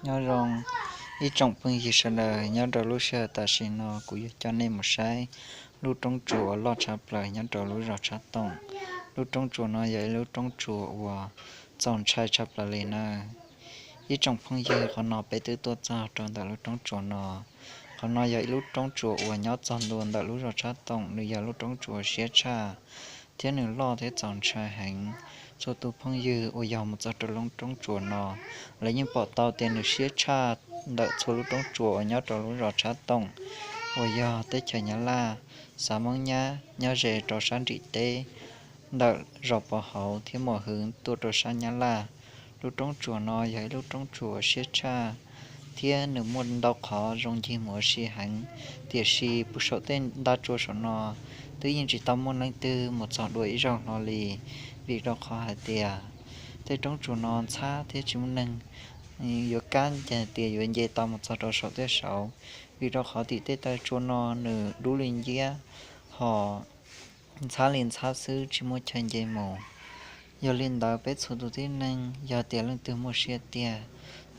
Nyob zoo ib tsoom phooj ywg sawv daws, nyob rau lub sij hawm tam sim no kuv yuav coj nej mus saib lub roob tsuas uas loj tshaj plaws nyob rau lub zos Tshab Toom. Lub roob tsuas no yog ib lub roob tsuas uas txaus ntshai tshaj plaws li nawb. Ib tsoom phooj ywg, qhov no peb twb tuaj txog rau ntawm lub roob tsuas no. Qhov no yog ib lub roob tsuas uas nyob txog ntua ntawm lub zos Tshab Toom, nws yog lub roob tsuas siab tshaj thiab nws loj thiab txaus ntshai heev. Txhua tus phooj ywg uas yog mus txog rau lub roob tsuas no, lawv yeej pom tau tias nws siab tshaj ntawm txhua lub roob tsuas uas nyob rau lub zos Tshab Toom uas yog teb chaws Nyab Laj, xav Moob Nyab, nyob ze rau sab nrim teb ntawm zos Pov Hauv thiab mus hwv tuaj rau sab Nyab Laj. Lub roob tsuas no yog ib lub roob tsuas siab tshaj thiab nws muaj ntau qhov zoo ncig mus ua si heev, tiam sis puag saum tej nta tsua saum no twb yeej tsis tau muaj leej twg mus txog dua ib zaug hlo li, vim rau qhov hais tias tej roob tsuas no ntxhab thiab tsis muaj neeg yuav kam hais tias yuav nce tau mus txog rau saum tej saud, vim rau qhov tim tej taw tsua no nws dub li nciab, ho ntxhab li ntxhab xwb tsis muaj chaw nce mus. Yog li ntawd peb txhua tus tib neeg yog tias leej twg muaj siab tiag,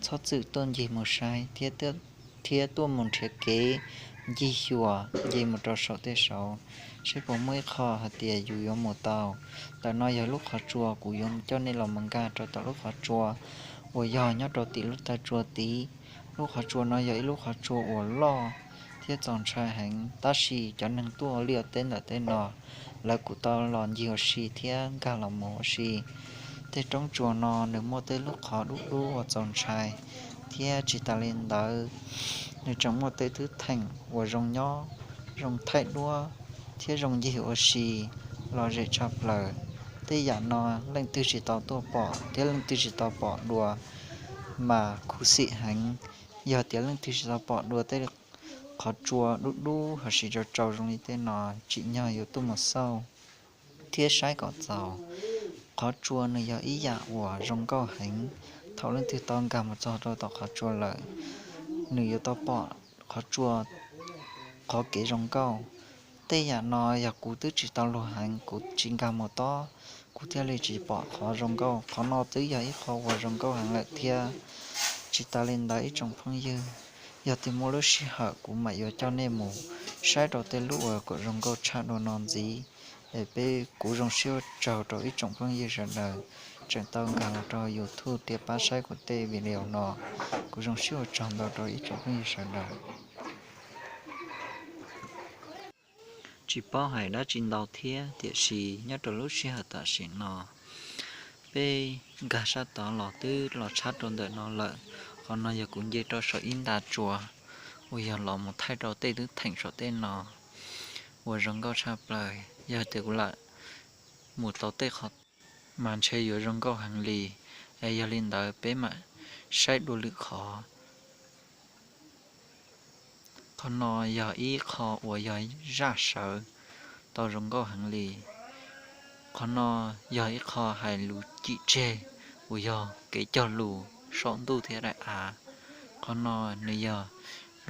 txhob txwm tuaj ncig mus saib thiab tuaj mus nrhiav kev ncig xyuas nce mus rau saum tej saud, seb puas muaj ib qho hais tias yus yuav mus tau. Ntawm no yog lub qhov tsua, kuv yuav coj nej los mus nkag rau tom lub qhov tsua uas yog nyob rau tim lub taw tsua tid. Lub qhov tsua no yog ib lub qhov tsua uas loj thiab txaus ntshai heev, tab sis cov neeg tuaj ua liaj ua teb ntawm tej no, lawv kuj tau los ncig ua si thiab nkag los mus ua si. Tej roob tsua no nws muaj tej lub qhov dub dub uas txaus ntshai, thiab tsis tas li ntawd, nws tseem muaj tej twb theem uas zoo nyob, zoo thaij duab thiab zoo ncig ua si lom zem tshaj plaws. Tej yam no leej twg tsis tau tuaj pom thiab leej twg tsis tau pom dua mas khuv xim heev. Yog tias leej twg tsis tau pom dua tej qhov tsua dub dub ho sis tsau tsau zoo li tej no, tsim nyog yuav tuaj mus xauj thiab saib kom txaus. Qhov tsua nws yog ib yam uas zoo nkauj heev. Thaum leej twg tau nkag mus txog rau tom qhov tsua lawm, nws yuav tau pom qhov tsua qhov kev zoo nkauj. Tej yam no yog kuv twb tsis tau luag heev, kuv tsis nkag mus tob, kuv thiaj li tsis pom qhov zoo nkauj. Qhov no twb yog ib qho uas zoo nkauj heev lawm thiab. Tsis tas li ntawd ib tsoom phooj ywg, yog tias muaj lub sij hawm kuv mam yuav coj nej mus saib rau tej lub uas kom zoo nkauj tshaj dua no ntxiv. Es peb, kuv zoo siab ua tsaug rau ib tsoom phooj ywg sawv daws tseem tau nkag los rau YouTube thiab pab saib kuv tej video no. Kuv zoo siab ua tsaug ntau rau ib tsoom phooj ywg sawv daws. Tsis paub hais dab tsi ntau thiab, tiam sis nyob rau lub sij hawm tam sim no peb nkag sab tod los twb los tshab rau ntawm no lawm. Qhov no yog kuv nce rau saum ib nta tsua uas yog los mus thaij rau tej twb theem saum tej no uas zoo nkauj tshaj plaws. Yog tias kuv lam mus tau tej qhov mas ntshe yuav zoo nkauj heev li. Es yog li ntawd peb mam saib dua lwm qhov. Qhov no yog ib qho uas yog zaj sawv tau zoo nkauj heev li. Qhov no yog ib qho hais lus cim tseg uas yog kev cog lus saum ntuj thiab daim av. Qhov no nws yog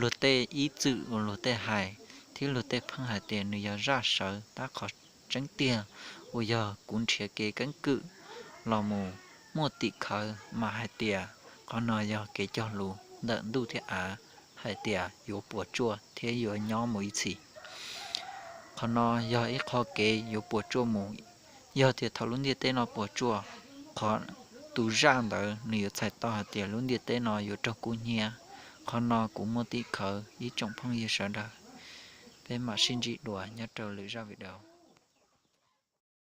luag tej ib txwm uas luag tej hais thiab luag tej pheej hais tias nws yog zaj sawv, tab qhov tseeb tiag uas yog kuv nrhiav kev keeb kwm los mus muaj tim khawv mas hais tias qhov no yog kev cog lus ntawm ntuj thiab av hais tias yuav puas tsuaj thiab yuav nyob mus ib txhis. Qhov no yog ib qho kev yuav puas tsuaj mus. Yog tias thaum lub ntiaj teb no puas tsuaj, qhov tus zaj ntawd nws yuav txhais tau hais tias lub ntiaj teb no yuav raug kub hnyiab. Qhov no kuv muaj tim khawv ib tsoom phooj ywg sawv daws. Peb mam sib ntsib dua nyob rau lwm zaj video.